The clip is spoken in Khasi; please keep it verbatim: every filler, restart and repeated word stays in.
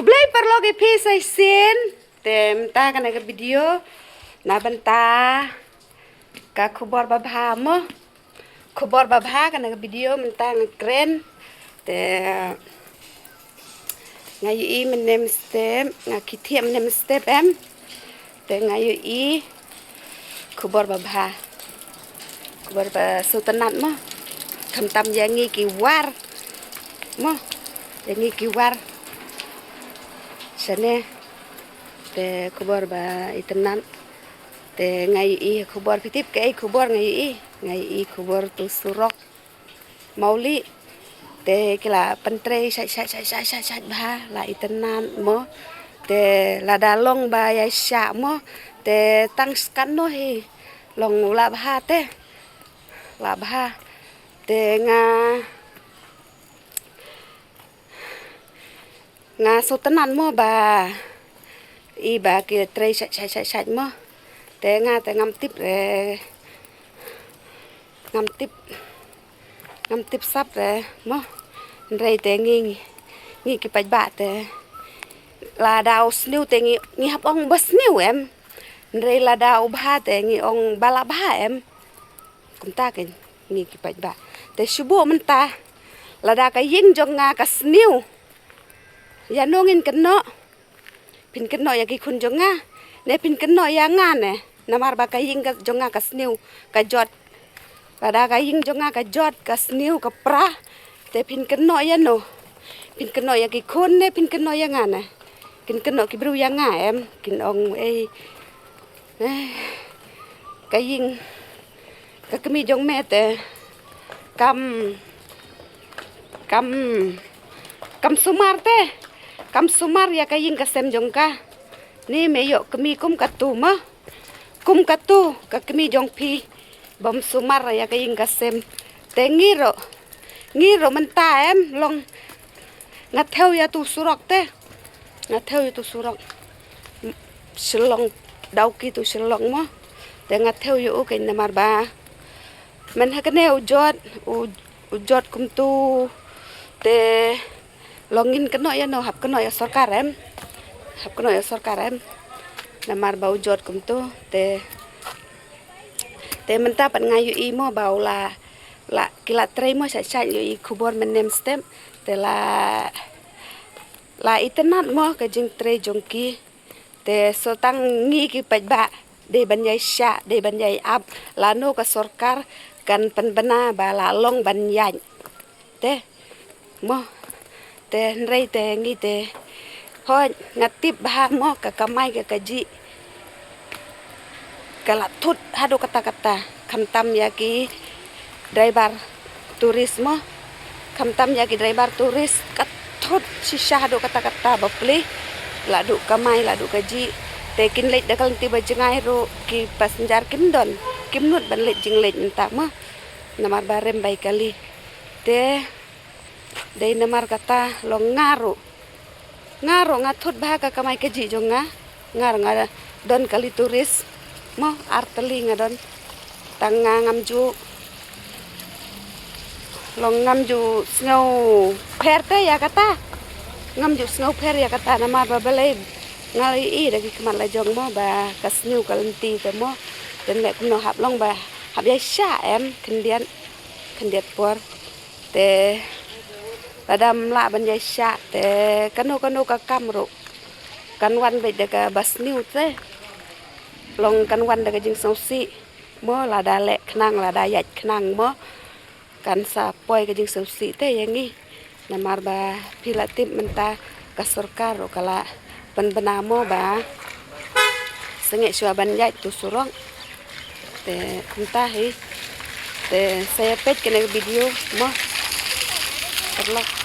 Blei paralok ïa phi sa shisien. Te mynta kane ka video na bynta ka khubor babha mo. Khubor babha kane ka video mynta nga kren. Te nga ïohi mynne mynstep, nga khie thiah mynne mynstep em. Te nga ïohi khubor babha. Khubor ba sngewtynnat mo. Khamtam ïa ngi ki war. Mo. Ïa ngi ki war. Shane. Te khubor ba itynnat. Te nga ïohi khubor, phi tip kaei khubor nga ïohi. Nga ïohi khubor tu surok Mawlieh. Te ki la pyntrei shait shait shait shait shait shait bha, la itynnat mo. Te lada long ba ïaishah mo. Te tang skano hi long u la bha te. La bha. Te nga nga sngewtynnat mo ba i ba ki trei shait shait shait shait mo. Te nga te ngam tip re, ngam tip, ngam tip sap re mo. Hynrei te ngi, ngi ki paidbah te lada u sniew te ngi, ngi hap ong ba sniew em. Hynrei lada u bha te ngi ong ba la bha em. Kumta kein ngi ki paidbah. Te shu buh mynta lada ka ïing jong nga ka sniew, ïano ngin kynnoh? Phin kynnoh ïa ki khun jong nga ne phin kynnoh ïa nga ne? Namar ba ka ïing ka jong nga ka sniew, ka jot. Lada ka ïing jong nga ka jot, ka sniew, ka pra, te phin kynnoh ïano? Phin kynnoh ïa ki khun ne phin kynnoh ïa nga ne? Kin kynnoh ki briew ïa nga em, kin ong ei, eh, ka ïing ka kmie jong me te kam, kam, kam sumar te, kam sumar ïa ka ïing ka sem jong ka. Ni me ïoh kmie kum katu mo, kum katu ka kmie jong phi, bym sumar ïa ka ïing ka sem. Te ngi ruh, ngi ruh mynta em long, nga thew ïa tu surok te. Nga thew ïa tu surok Shillong, Dawki tu Shillong mo. Te nga thew ïa u kein namar ba mynha kane u jot, u, u jot kumtu. Te long ngin kynnoh ïano, hap kynnoh ïa sorkar em. Hap kynnoh ïa sorkar em. Namar ba u jot kumtu te. Te mynta pat nga ïohi mo ba u la, la, ki la trei mo shait shait, ïohi khubor mynne mynstep. Te la, la itynnat mo ka jingtrei jong ki. Te shu tang ngi ki paidbah dei ban ïaishah, dei ban ïai ap lano ka sorkar kan pynbna ba la long ban ïaid. Te mo, te hynrei te ngi te, hooid nga tip bha mo ka kamai ka kajih ka la thut haduh katta katta, khamtam ïa ki driver tourist mo, khamtam ïa ki driver tourist ka thut shisha haduh katta katta bapli. La duh kamai, la duh kajih. Te kin leit da ka lynti ba jngai ruh, ki passenger kim don, kim nud ban leit jingleit mynta mo. Namar ba rem bai kali. Te dei namar kata long nga ruh, nga ruh nga thut bha ka kamai kajih jong nga. Nga ruh nga don kali tourist mo, ar tylli nga don. Tang nga ngam ju, long ngam ju sngew pher te ïa kata. Ngam ju sngew pher ïa kata namar ba balei, nga la ïohi da ki khmat la jong mo ba ka sniew ka lynti te mo. Te leh kumno hap long ba hap ïaishah em, khyndiat, khyndiat por. Te lada ym lah ban ïaishah te kano kano ka kam ruh kan wan beit da kaba sniew te. Long kan wan da ka jingsngewsih mo, lada leh khnang, lada ïaid khnang mo, kan sa poi ka jingsngewsih te ïa ngi. Namar ba phi la tip mynta ka sorkar ruh ka la pynbna mo ba sngewsih shuwa ban ïaid tu surok. Te kumta hi. Te sa ïa peit kane ka video mo. Paralok.